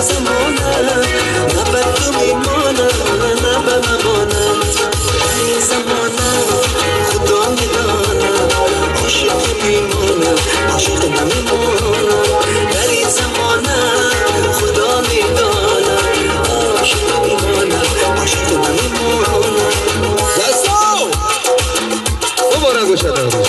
زمانه نه به تو میمانم نه به ممانم. در این زمانه خدا میدانم عاشق میمانم عاشق نمیمانم. در این زمانه خدا میدانم عاشق میمانم عاشق نمیمانم. دستو مبارک باشد.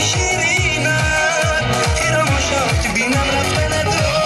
شیرینم، خیرم و شاد بینم رفتنت را.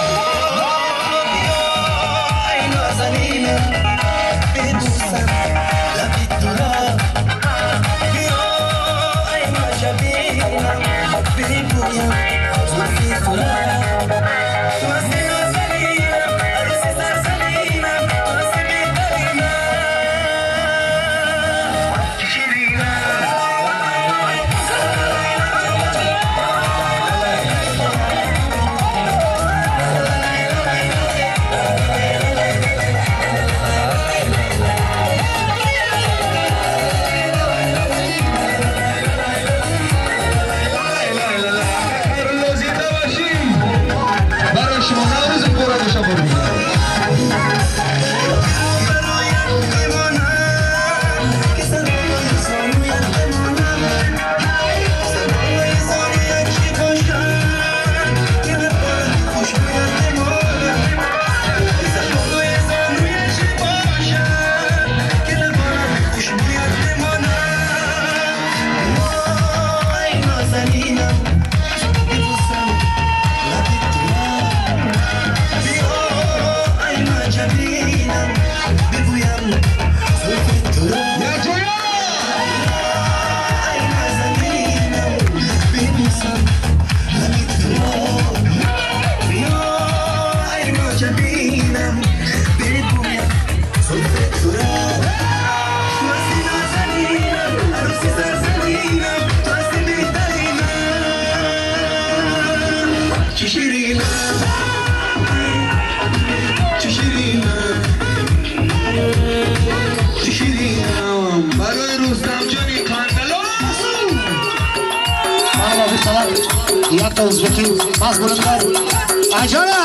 Bitta o'zbeki mast bo'linglar. Ajoyib.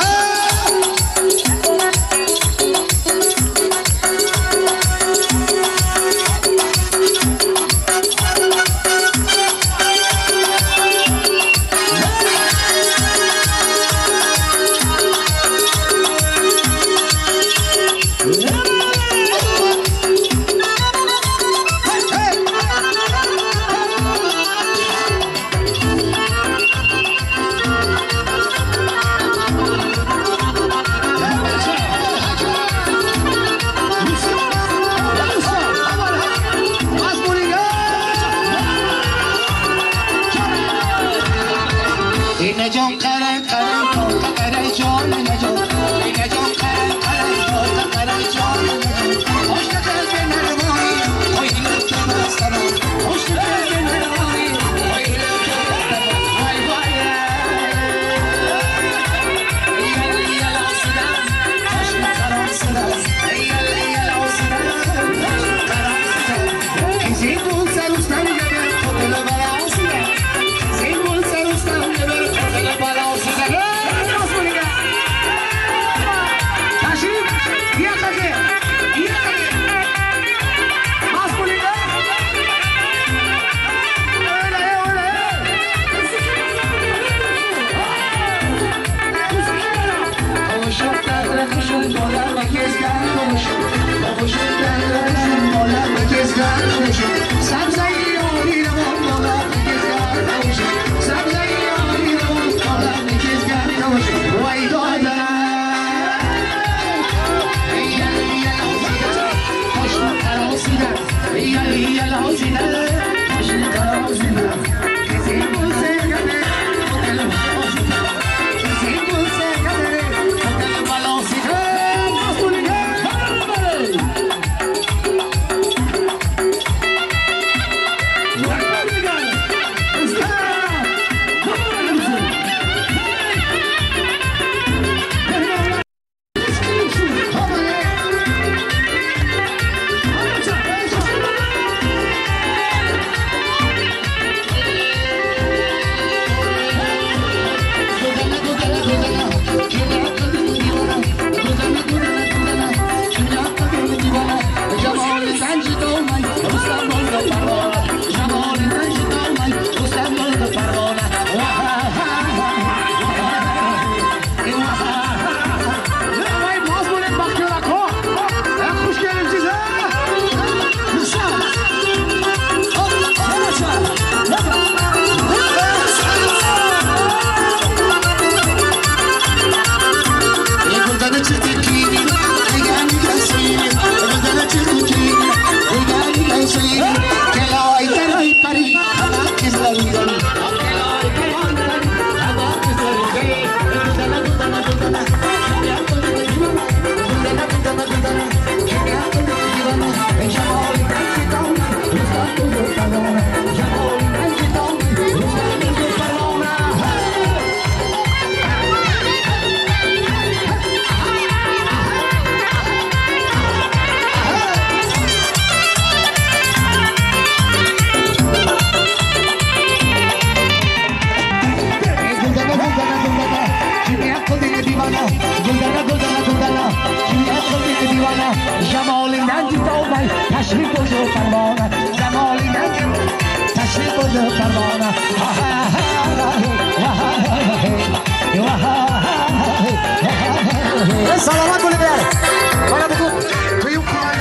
Salomat bo'linglar. Mana bugun buyuk kunlar.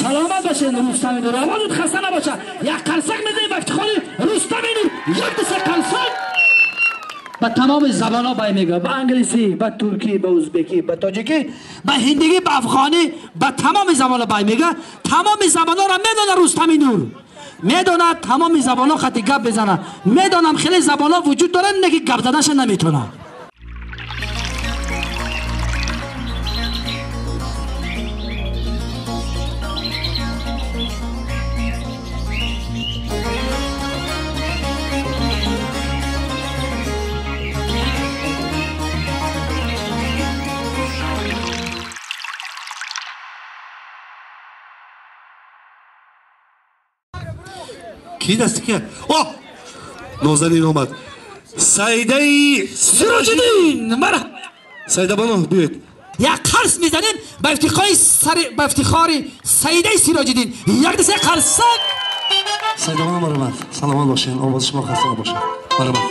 Salomat bo'ling Rustam Nur. Avvalot xasta nabosha. Як қарсак мезанем ба ифтихори Рустами Нур. Як ду се қарсак. Ба тамоми забонҳо бай мегӯяд. Ба англисӣ, ба туркӣ, ба узбекӣ, ба тоҷикӣ, ба ҳиндигӣ, ба афғонӣ, ба тамоми забонҳо бай мегӯяд. Тамоми забонҳоро медонад Рустами Нур. Медонад тамоми забонҳо хати гап безанад. Медонам хеле забонҳо вуҷуд доранд, не ки гап заданаша наметавонад. Ки дасти ки? О! Нозанин омад. Саидаи Сироҷиддин. Марҳабо. Саида бону биёед. Як қарс мезанем ба ифтихори сар ба ифтихори Саидаи Сироҷиддин. Як даст қарсак. Саида бону марҳамат. Саломат бошед. Овози шумо хаста набошад. Марҳамат.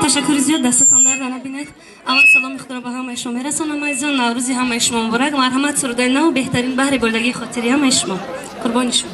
Ташаккури зиёд, дастатон дард набинад. Аввал саломи худро ба ҳамаи шумо мерасонам. Азизон, наврӯзи ҳамаи шумо муборак. Марҳамат, сурудаи нав, беҳтарин баҳри бурдагии хотири ҳамаи шумо. Қурбони шумо.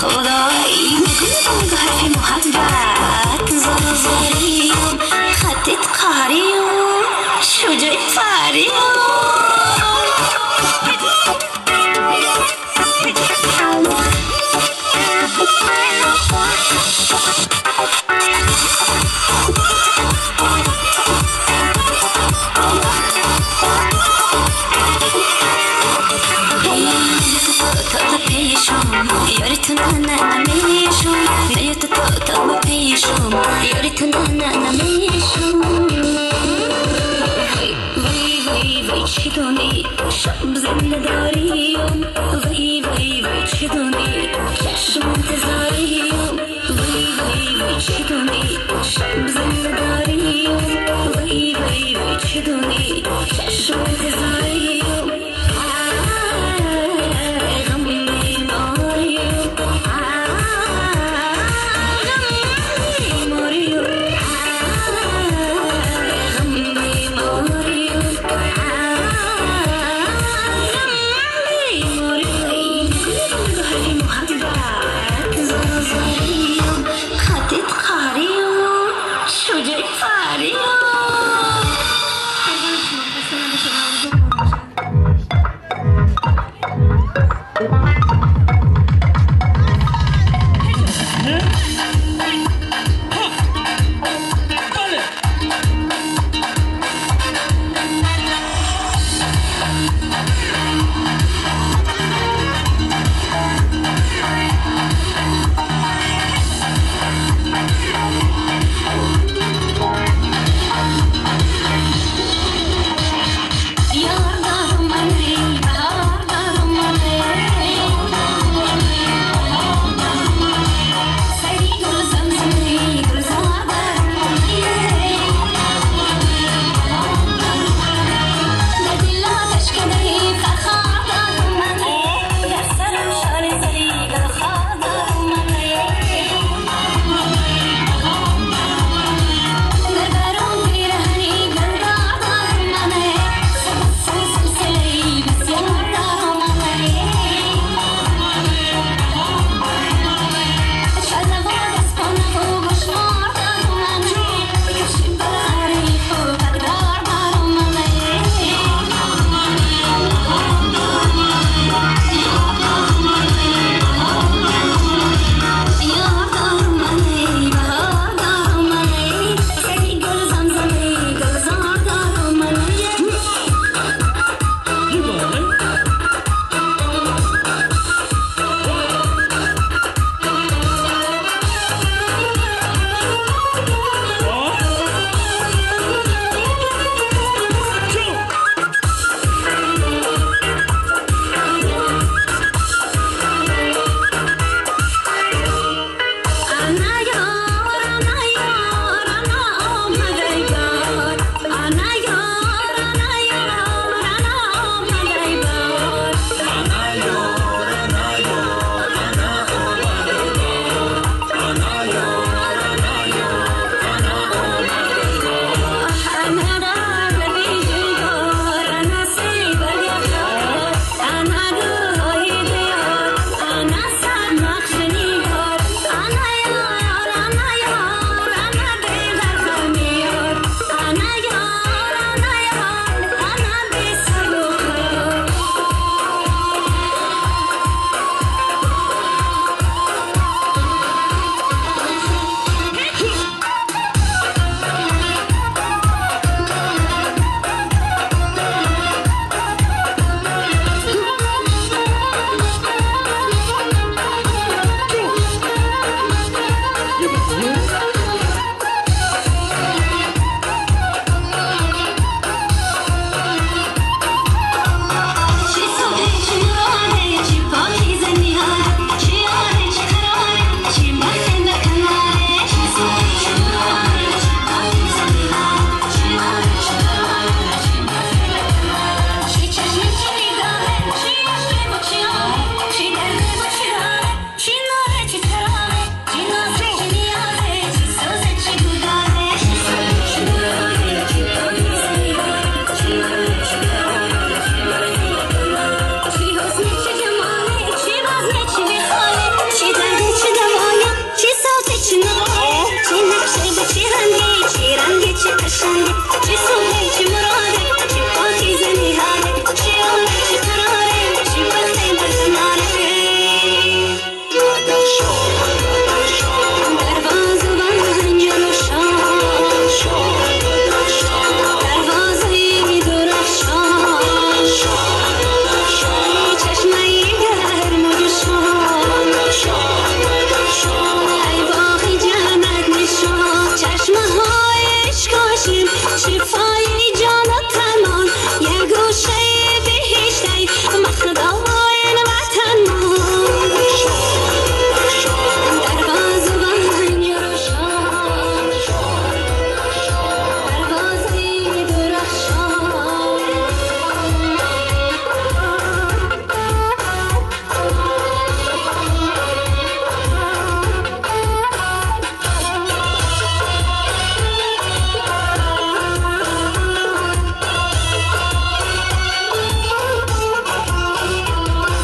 قربان شما، خسته نباشید. قشنگه، چه صبحه چه مراده، چه پاکیزه نهاله، چه عمره چه قراره، چه بخته برکناره. دروازه بند جلوشان، دروازه درخشان، چشمه گرم و جوشان، ای باغ جنت نشان، چشمه های عشقاشیم شفای جان و تنان، یک گوشه بهشت مخدای وطن مان. دروازه بند جلوشان، دروازه درخشان.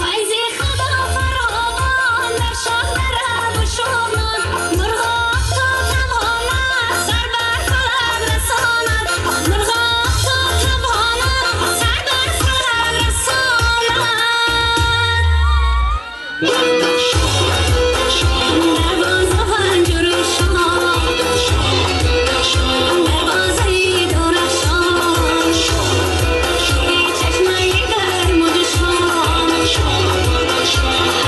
فیض خدا فراوان در شاه در و شغلان، مرغاب تا تواند سر بر فلک رساند، مرغاب تا تواند سر بر فلک رساند. دروازه پنجرشان، دروازه درخشان، چشمه گرم و جوشان،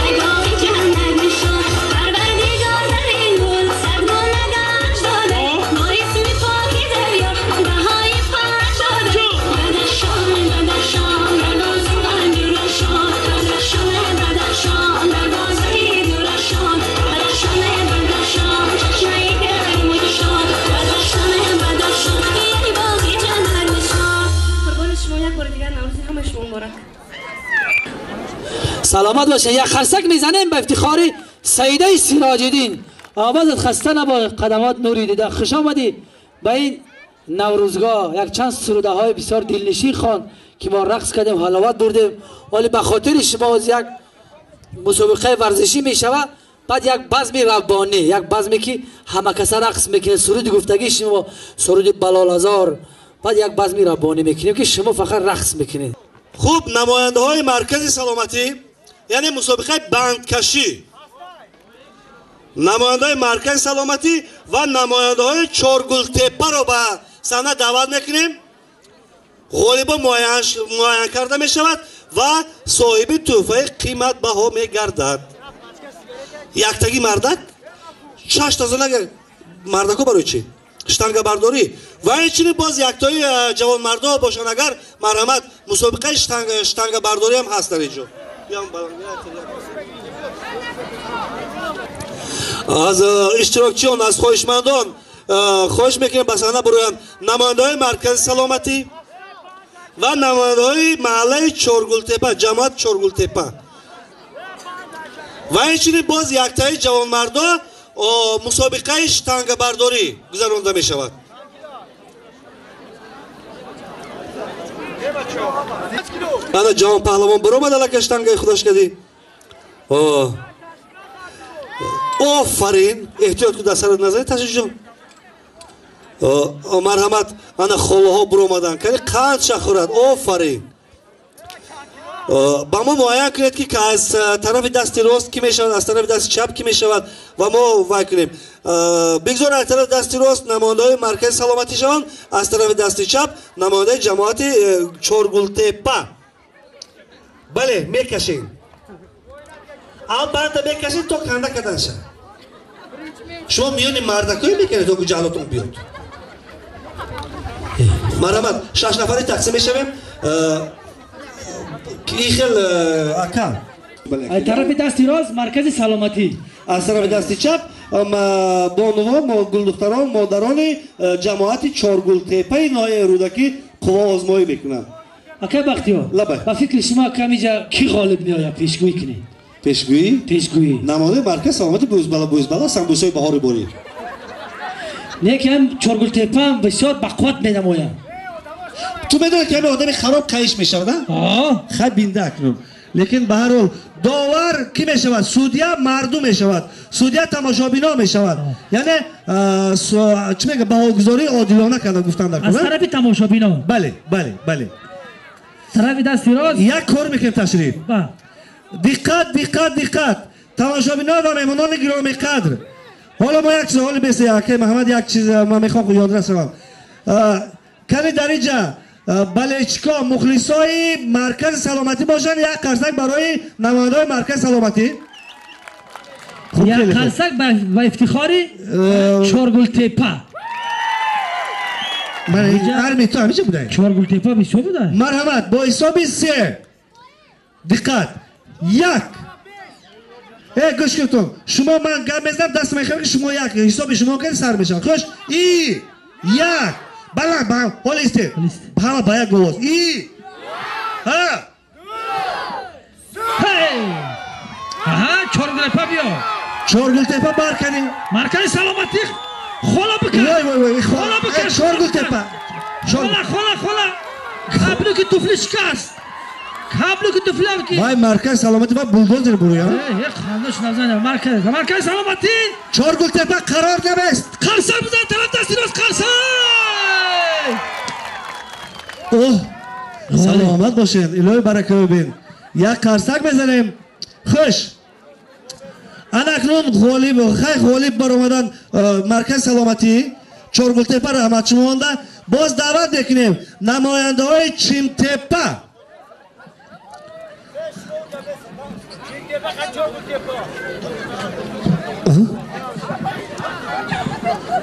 ای باغ جنت نشان. پروردگار در این گل صد گونه گنج داده، با اسم پاک دریا بهای پنج داده. بدخشان بدخشان دروازه پنجرشان، بدخشان بدخشان دروازه درخشان، بدخشان بدخشان چشمه گرم و جوشان، بدخشان بدخشان ای باغ جنت نشان. قربان شما یک بار دیگر نوروز همه شما مبارک. سلامت باشه. یک خرسک میزنیم به افتخار سیده سراجدین. آوازت خسته نباش، قدمات نوری دیده. خوش آمدی به این نوروزگاه. یک چند سروده های بسیار دلنشین خوان که ما رقص کردیم، حلاوت بردیم، ولی به خاطر شما از یک مسابقه ورزشی میشود، بعد یک بزم ربانی، یک بزمی که همه کسا رقص میکنه، سرود گفتگی شما، سرود بلالازار، بعد یک بزم ربانی میکنیم که شما فقط رقص میکنید. خوب، نماینده های مرکز سلامتی، یعنی مسابقه بندکشی، نماینده های مرکز سلامتی و نماینده های چارگل تپه رو به صحنه دعوت میکنیم. غالبا معین کرده میشود و صاحب تحفه قیمت بها میگردد. یکتگی مردک شش تا زنگ مردکو برای چی؟ штанга бардорӣ ва инчунин боз яктои ҷавонмардо бошанд агар, марҳамат, мусобиқаи штангабардорӣ ҳам ҳаст дар инҷо. Аз иштирокчиён, аз хоҳишмандон хоҳиш мекунем ба саҳна бироянд намояндаҳои маркази саломатӣ ва намояндаҳои маҳаллаи Чоргултепа, ҷамоат Чоргултепа ва инчунин боз яктаи ҷавонмардо мусобиқаи штангабардорӣ гузаронда мешавад. Ана ҷавон паҳлавон баромад, аллакай штангаи худаш кадӣ. Офарин, эҳтиёт ку, дар сарат назанӣ, Ташиҷон. Марҳамат, ана холаҳо баромаданд, кани қанд шахӯрад. Офарин. Ба мо муайян кунед ки аз тарафи дасти рост кӣ мешавад, аз тарафи дасти чап кӣ мешавад ва мо вай кунем. Бигзор аз тарафи дасти рост намояндаҳои маркази саломатӣ шаванд, аз тарафи дасти чап намояндаи ҷамоати Чоргултепа. Бале, мекашем. Аввал банда мекашем то канда кардан шавад. Шумо миёни мардакое мекунед то ҷаҳлотон биёд. Марҳамат, шаш нафари тақсим мешавем. Ин хел ака. Аз тарафи дасти рост маркази саломатӣ, аз тарафи дасти чап бонуво, гулдухтарон, модарони ҷамоати Чоргултепаи ноҳияи Рӯдакӣ қувва озмоӣ мекунанд. Акай Бахтиёр, ба фикри шумо камиҷа кӣ ғолиб меояд? Пешгӯӣ кунед. Пешгӯӣ? Пешгӯӣ. Намояндаи маркази саломатӣ бӯзбала, бӯзбала, самбӯсаи баҳори борӣ. Не ки ҳам Чоргултепа ҳам бисёр бақувват менамояд. Ту медонӣ ки ҳамин одами хароб қайиш мешавад, а? Хай бинда акнун. Лекин ба ҳар ҳол довар Довар ки мешавад? Судья мардум мешавад, судья тамошобино мешавад. Яъне чӣ мега, баҳогузории одилона карда гуфтан дар аз тарафи тамошобино. Бале, бале, бале. Тарафи дасти рост як кор мекунем, ташриф. Диққат, диққат, диққат, тамошобино ва меҳмонони гиромиқадр. Ҳоло мо як чиз, ҳоли бесе, акай Маҳаммад, як чиз ман мехоҳам ёдрас шавам. Кани дар инҷа болельщико, мухлисои маркази саломатӣ бошанд, як қарсак барои намояндаҳои маркази саломатӣ. Як қарсак ба ифтихори Чоргултепа. Арми ту ҳамиша будай. Чоргултепа бисёр будай. Марҳамат, бо ҳисоби се. Диққат, як. Гӯш кунтон, шумо ман гап мезанам, даст мехӯрам, ки шумо як ҳисоби шумо кани сар мешавад. Хуш, и як, баланд, баланд, ҳол истед, ҳама ба як овоз. И ҳа. Аҳа, Чоргултепа биё. Чоргултепа баркани. Маркази саломатӣ хола бикар. Вой, вой, вой, хола бикар. Чоргултепа. Хола, хола, хола. Каблу ки туфли шикаст. Каблу ки туфли ки. Вай, маркази саломатӣ ва булдозер буруя. Хандаш назан, марказ, маркази саломатӣ. Чоргултепа қарор намест. Қарсак бизан, тараф дасти рост, қарсак. Оҳ, саломат бошед, илоҳи барака бибин. Як қарсак мезанем. Хуш. Ана акнун ғолиб, хай, ғолиб баромадан маркази саломатӣ Чоргултепа, раҳмат шумо монда. Боз даъват мекунем намояндаҳои Чимтепа.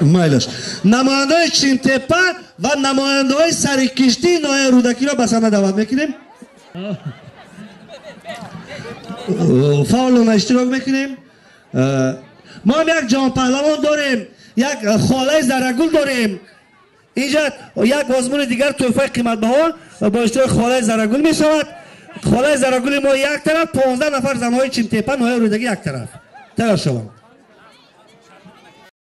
Майлаш. Намояндаҳои Чимтепа ва намояндаҳои сарикиштии ноҳияи Рӯдакиро ба саҳна даъват мекунем. Фаъолона иштирок мекунем. Мо ҳам як ҷонпаҳлавон дорем, як холаи Зарагул дорем. Инҷа як озмуни дигар, тӯҳфаи қиматбаҳо бо иштироки холаи Зарагул мешавад. Холаи Зарагули мо як тараф, 15 нафар занҳои Чимтепа, ноҳияи Рӯдакӣ як тараф. Тайёр шаванд.